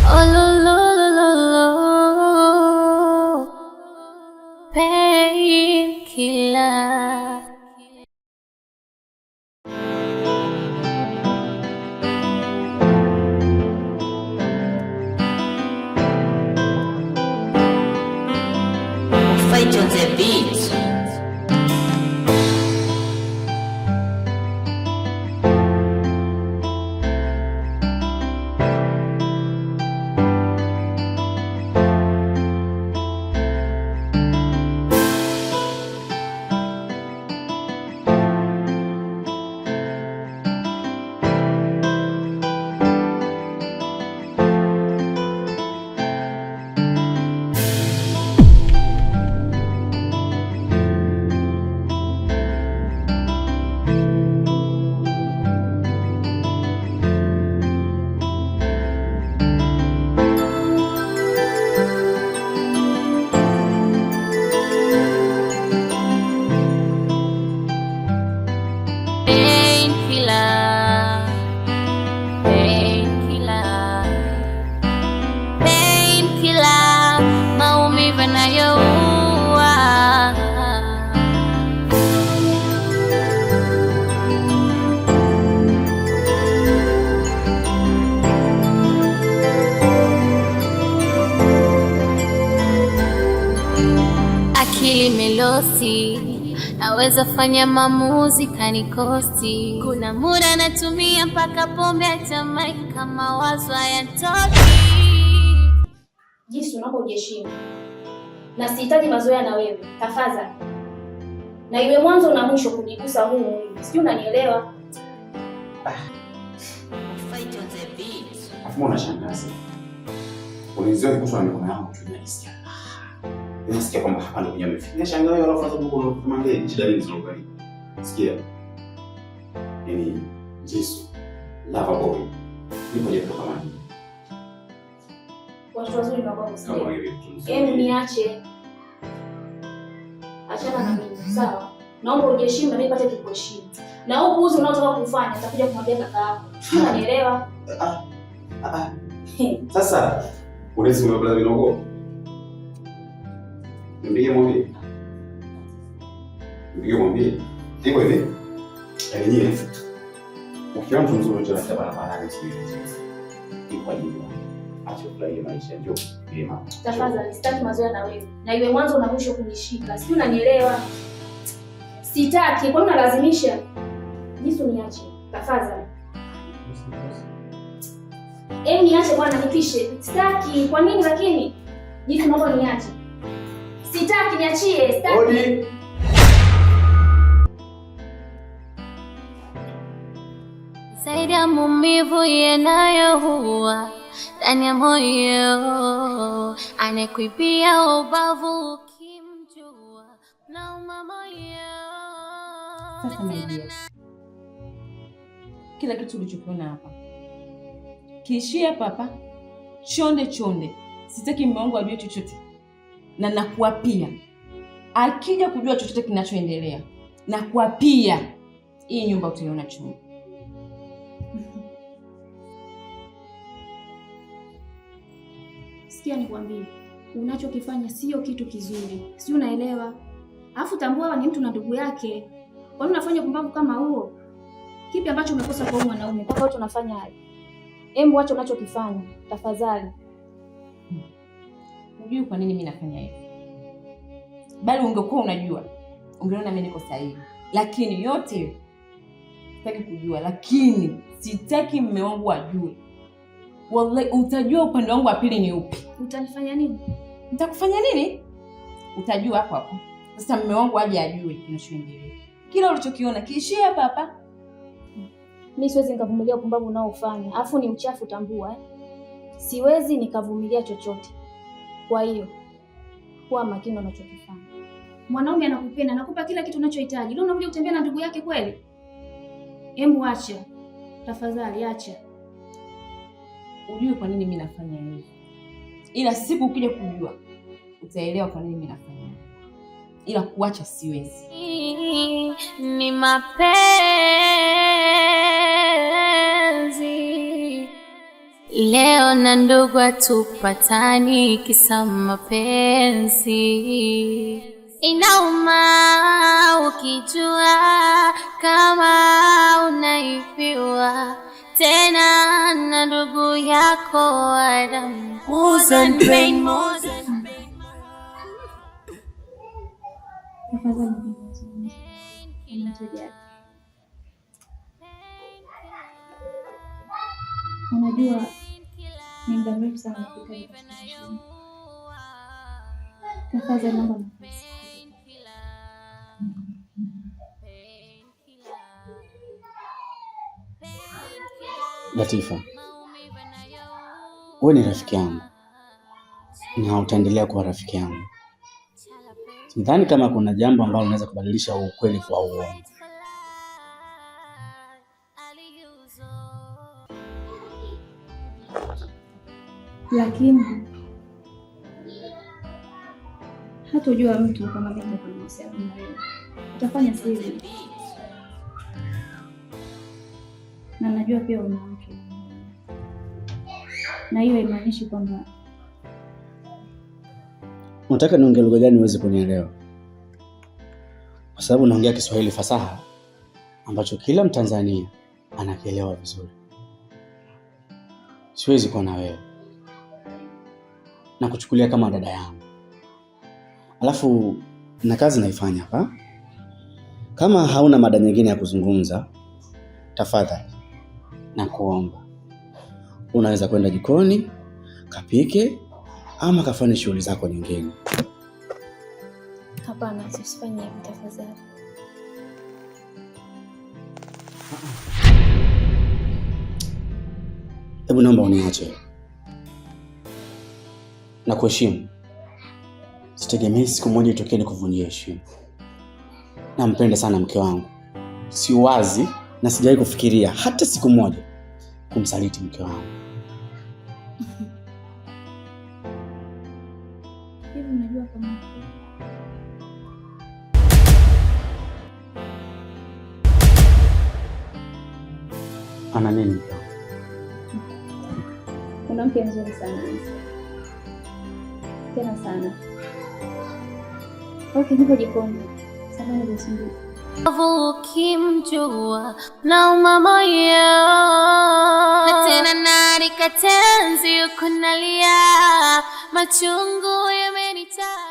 Oh, lo, lo, lo, lo, lo. Painkiller. Fight on the beat. Painkiller, painkiller, painkiller, maumivu yanayoua. Akili melosi, naweza fanya maamuzi kanikosti. Kuna muda natumia mpaka pombe ya Jamaika, mawazo hayatoki. Jinsi naomba ujiheshimu na sihitaji mazoea na wewe tafadhali, na iwe mwanzo na mwisho kunigusa huu mwili, sijui unanielewa? Fight on the beat. Afu mbona unashangaza? Ulinzi wake na mikono yangu tu najisikia. Nasikia kwamba hapa ndio kwenye amefika. Nashangaa wewe alafu sababu kuna kumwambia shida nini zinakubalika. Sikia. Yaani Yesu lover boy. Nipo je kutoka maji. Watu wazuri na wabaya. Kama wewe mtu Hebu niache, achana na mimi sawa? Naomba ujiheshimu na mimi nipate kukuheshimu, na huu upuuzi unaotaka kufanya nitakuja kumwambia kaka yako, sijui unanielewa? Ah. Ah. Sasa ulinzi umebla vinogo. Nimpige mwambie. Nimpige mwambie. Iko hivi. Yaani nyie ukiona mtu mzuri tu anapita barabarani usieleze. Ni kwa ajili yako. Acha furahie maisha, njoo vyema. Tafadhali, sitaki mazoea na wewe, na iwe mwanzo na mwisho kunishika, sijui unanielewa? Sitaki. Kwa nini unalazimisha? Jisu, niache tafadhali. Hebu niache bwana, nipishe. Sitaki. Kwa nini lakini? Jisu, naomba niache. Sitaki, niachie. Sitaki. Odi. Zaidi ya maumivu yanayoua ndani ya moyo, anayekuibia ubavu ukimjua nauma moyo. Sasa my dear, kila kitu ulichokiona hapa kiishie hapa hapa, chonde chonde. Sitaki mume wangu ajue chochote, na nakuapia, akija kujua chochote kinachoendelea, nakuapia hii nyumba utaiona chungu. Sikia nikwambie, unachokifanya sio kitu kizuri, si unaelewa? Alafu tambua hawa ni mtu na ndugu yake. Kwa nini unafanya upumbavu kama huo? Kipi ambacho umekosa kwa huyu mwanaume mpaka watu unafanya haya? Hebu acha unachokifanya tafadhali. Hujui kwa nini mimi nafanya hivi, bali ungekuwa unajua ungeona mimi niko sahihi, lakini yote sitaki kujua, lakini sitaki mume wangu ajue. Wallahi utajua upande wangu wa pili ni upi. Utanifanya nini? Nitakufanya nini? Utajua hapo hapo. Sasa mume wangu aje ajue kinachoendelea. Kila ulichokiona kiishie hapa hapa. Mimi siwezi nikavumilia upumbavu unaofanya, alafu ni uchafu, tambua eh? Siwezi nikavumilia chochote. Kwa hiyo kuwa makini unachokifanya. Mwanaume anakupenda, anakupa kila kitu unachohitaji. Leo unakuja kutembea na ndugu yake kweli? Hebu acha tafadhali, acha. Ujue kwa nini mimi nafanya hivi, ila siku ukija kujua utaelewa kwa nini mimi nafanya hivi, ila kuacha siwezi. Ni mapenzi Leo na ndugu hatupatani kisa mapenzi. Inauma ukijua kama unaibiwa tena na ndugu yako wa damu. More than pain, more than pain. Tafadhali nizungumze. Unatujali. Unajua ni muda mrefu sana nakuhitaji katika maisha yangu. Tafadhali naomba nafasi. Latifa, wewe ni rafiki yangu na utaendelea kuwa rafiki yangu. Sidhani kama kuna jambo ambalo unaweza kubadilisha ukweli kwa uongo. Lakini hatojua mtu kama mimi nitakuwa na mahusiano na wewe. Utafanya siri. Na najua pia una mke. Na hiyo haimaanishi kwamba Unataka niongee lugha gani uweze kunielewa? Kwa sababu naongea Kiswahili fasaha ambacho kila Mtanzania anakielewa vizuri. Siwezi kuwa na wewe na kuchukulia kama dada yangu, alafu na kazi naifanya hapa. Kama hauna mada nyingine ya kuzungumza, tafadhali nakuomba, unaweza kwenda jikoni kapike ama kafanye shughuli zako nyingine. Hapana, usifanye hivyo tafadhali. Hebu naomba uniache na kuheshimu. Sitegemei siku moja itokee nikuvunjie heshima. Nampenda sana mke wangu, si wazi na sijawahi kufikiria hata siku moja kumsaliti mke wangu. Hivi unajua kama Ana nini mke wangu? Una mke mzuri sana. Tena sana. Okay, nipo jikoni. Samahani kwa usumbufu. Ukimjua nauma moyo na tena narika tenzi huku nalia, machungu yamenijaa.